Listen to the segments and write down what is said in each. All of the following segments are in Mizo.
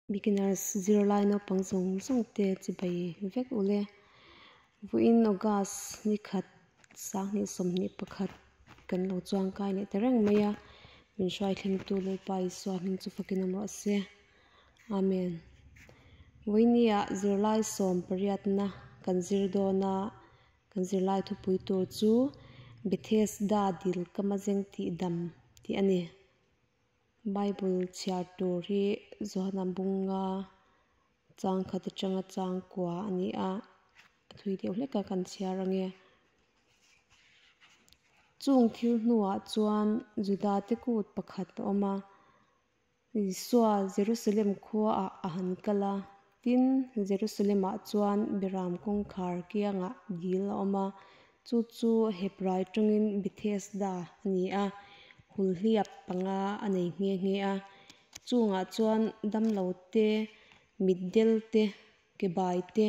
Beginners zirlai naupang zawng zawng te chibai vek ule. Vawiin August ni khat 2021 kan lo chuangkai leh ta reng mai a, min hruai thlengtu Lalpa Isua hming chu fakin awm rawh se. Amen. Vawinia zirlai sawm pariatna kan zir dawn a, kan zirlai thupui tur chu Bethesda dil kama zeng tih dam tih a ni. Bible chhiar tur hi Johana bunga chang khat atanga chang kua a ni a, a thui deuh hlek a kan chhiar ange. Chung thil hnuah chuan Juda te kut pakhat a awm a, Isua Jerusalem khuaah a han kal a, tin Jerusalem-ah chuan Beram kawngkhar kiangah dil a awm a, chu chu Hebrai tawngin Bethesda a ni a, hulhliap panga a nei nghe nghe a. Chungah chuan damlo te, mitdel te, kebai te,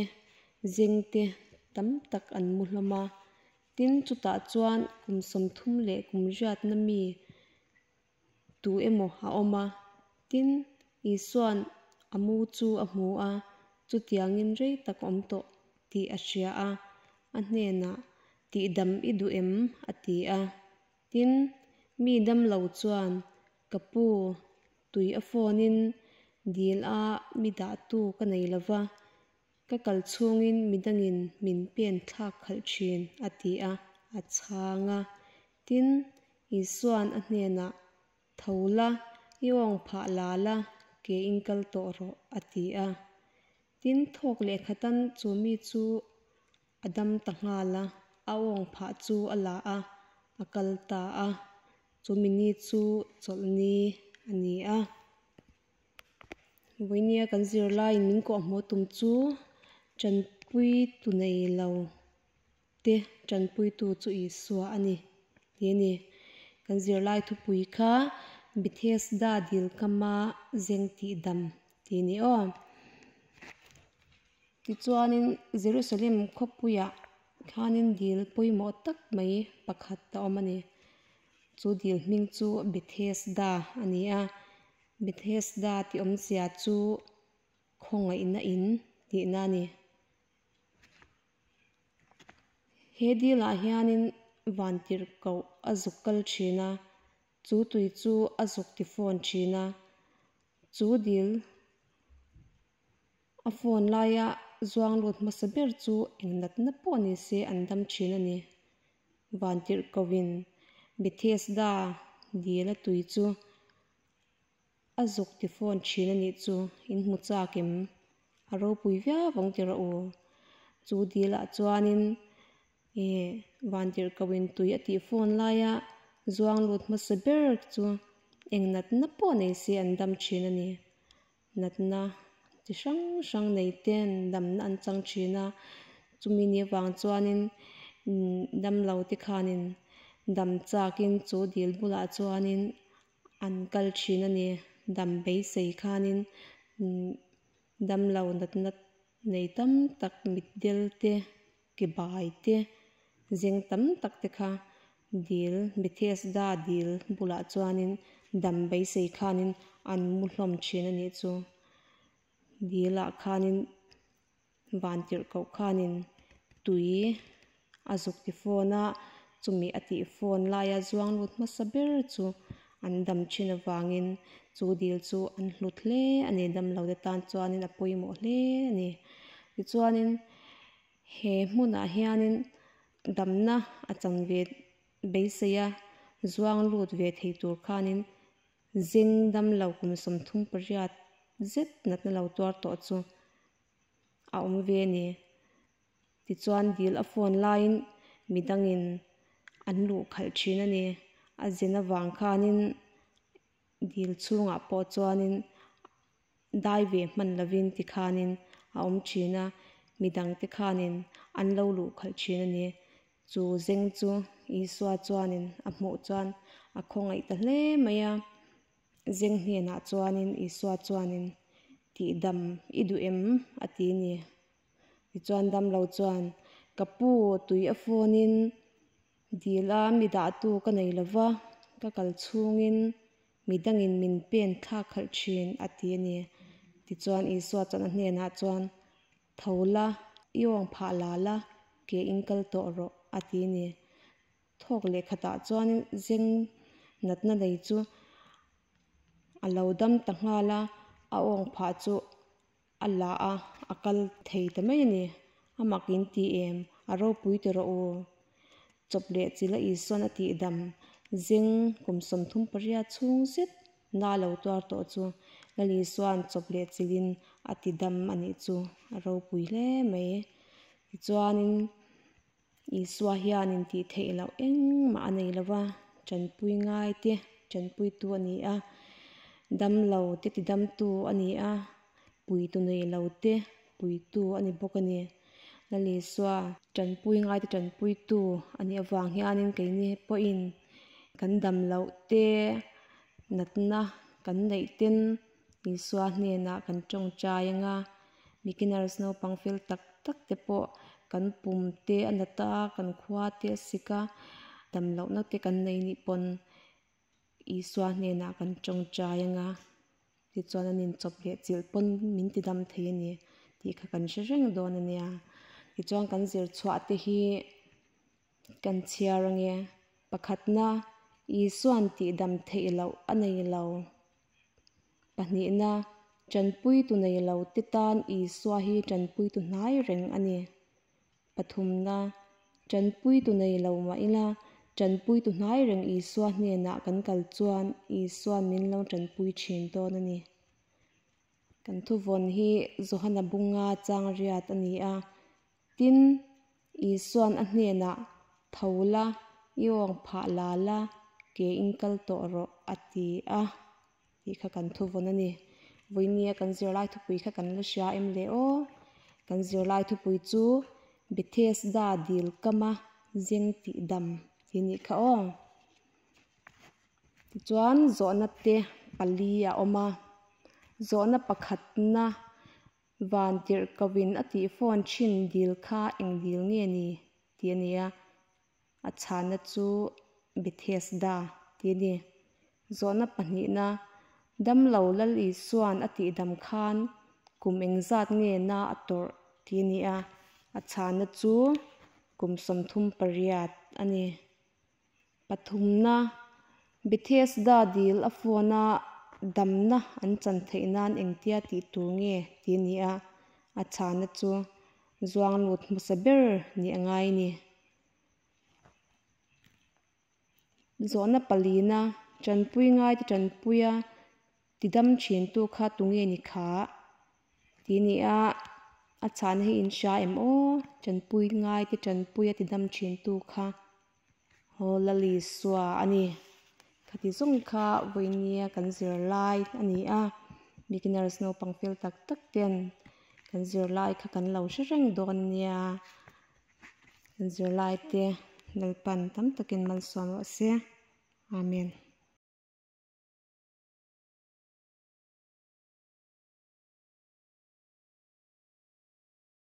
zeng te tam tak an mu hlawm a. Tin, chutah chuan kum 30 leh kum riatna mi tu emaw a awm a. Tin, Isua'n a mu chu a hmu a, chutiangin rei tak awm tawh tih a hria a, a hnenah, Tihdam i duh em? a ti a. Tin, mi damlo chuan, Ka pu, tui a phone-in dil a mi dahtu ka nei lo va, ka kal chhungin midangin min pen thlak khalh thin, a ti a, a chhang a. Tin, Isua'n a hnenah, Tho la, i awng phah la la, ke in kal tawh rawh, a ti a. Tin, thawk leh khatan chu mi chu a dam ta nghal a, a awng phah chu a la a, a kal ta a. Chumi ni chu chawlhni a ni a. Vawinia kan zirlaiin min kawhhmuh tum chu tanpui tu nei lo te tanpuitu chu Isua a ni tih a ni. Kan zirlai thupui kha Bethesda dil kama zeng tih dam tih a ni aw. Tichuanin Jerusalem khawpuiah khanin dil pawimawh tak mai pakhat a awm a ni. Chu dil hming chu Bethesda a ni a, Bethesda tih awmzia chu khawngaihna in tihna a ni. He dilah hianin vantirhkoh a zuk kal thin a, chu tui chu a zuk ti fawn thin a, chu dil a fawn laia zuang lut hmasa ber chu eng natna pawh ni se an dam thin a ni. Vantirhkohin Bethesda dila tui chu a zuk ti fawn thin a nih chu in hmu chak em? A ropui viau vang ti rawh u. Chu dilah chuanin ih vantirhkohin tui a tih fawn laia zuang lut hmasa ber chu eng natna pawh nei se an dam thin a ni. Natna chi hrang hrang nei ten damna an chang thin a, chumi ni avang chuanin damlo te khanin dam chakin chu dil bulah chuanin an kal thin a ni. Dam beisei khanin damlo natna nei tam tak mitdel te ke bai te zeng tam tak te kha dil Bethesda dil bulah chuanin dam beisei khanin an mu hlawm thin a nih chu. Dilah khanin vantirhkoh khanin tui a zuk ti fawn a, chumi a tih fawn laia zuang lut hmasa ber chu an dam thin avangin chu dil chu an hlut hle a ni. Damlo te tan chuanin a pawimawh hle a ni. Tichuanin he hmunah hianin damna a chan ve beisei a, zuang lut ve thei tur khanin zing damlo kum 38 zet natna lo tuar tawh chu a awm ve a ni. Tichuan dil a phone laiin midangin an luh khalh thin a ni. A zen avang khanin dil chhungah pawh chuanin dai ve hman lovin tikhanin a awm thin a, midang te khanin an lo luh khalh thin a ni. Chu zeng chu Isua chuanin a hmuh chuan a khawngaih ta hle mai a, zeng hnenah chuanin Isua chuanin tihdam i duh em a ti a ni. Tichuan damlo chuan ka pu tui a phone-in dil a mi dahtu ka nei lova, ka kal chhungin midangin min pen thlak khalh thin a ti a ni. Tichuan Isua chuan a hnenah chuan, Tho la, i awng phah la la, ke in kal tawh rawh, a ti a ni. Thawk leh khatah chuan zeng natna nei chu a lo dam ta nghal a, a awng phah chu a la a, a kal thei ta mai a ni. A mak in ti em? A ropui ti rawh u. Chawp leh chila Isuan a tihdam zeng kum 38 chhung zet na lo tuar tawh chu Lal Isuan chawp leh chilin a tidam a nih chu a ropui hle mai. Tichuanin Isua hianin tih theih loh engmah a nei lo va, tanpui ngai te tanpuitu a ni a, damlo te tidamtu a ni a, puitu nei lo te puitu a ni bawk a ni. Lal Isua tanpui ngai te tanpuitu a nih avang hianin keini pawhin kan dam loh te natna kan neih ten Isua hnenah kan tawngtai anga beginners naupang fel tak tak te pawh kan pum te a nat a, kan khua te a sik a, dam lohna te kan nei nih pawn Isua hnenah kan tawngtai anga tichuan an inchawp leh chilh pawn min ti dam thei a ni tih kha kan hre reng dawn a nia. Tichuan kan zir chhuah te hi kan chhiar ange. Pakhatna, Isua'n tihdam theih loh a nei lo. Pahnihna, Tanpuitu nei lo te tan Isua hi tanpuitu hnai reng a ni. Pathumna, Tanpuitu nei lo mah ila, tanpuitu hnai reng Isua hnenah kan kal chuan Isua'n min lo tanpui thin dawn a ni. Kan thuvawn hi Johana bunga chang riat a ni a. Tin, Isua'n a hnenah, Tho la, i awng phah la la, ke in kal tawh rawh, a ti a, tih kha kan thuvawn a ni. Vawinia kan zirlai thupui kha kan la hria em le aw? Kan zirlai thupui chu Bethesda dil kama zeng tih dam tih a nih kha aw. Tichuan zawhna te pali a awm a, zawhna pakhatna Van tirh kovin a tih phone thin dil kha eng dil nge ni tih a ni a, a chhanna chu Bethesda tih a ni. Zawhna pahnihna, Damlo Lal Isua'n a tihdam khan kum engzat nge na a tawrh tih a ni a, a chhanna chu kum 38 a ni. Pathumna, Bethesda dil a phone a damna an chan theih nan engtia tih tur nge tih a ni a, a chhana chu zuang lut hmasa ber nih a ngai a ni. Zawhna palina, Tanpui ngaite tanpuia Tidam thintu kha tunge ni kha? Ti nia, a chhahna hi in hria em aw? Tanpui ngai te tanpui a tidam thintu kha Haw Lalisua a ni. Khati zawng kha vawinia kan zirlai a ni a, beginners naupang fel tak tak ten kan zirlai kha kan lo hre reng dawn a nia. Kan zirlai te Lalpan tam takin malsawm rawh se. Amen.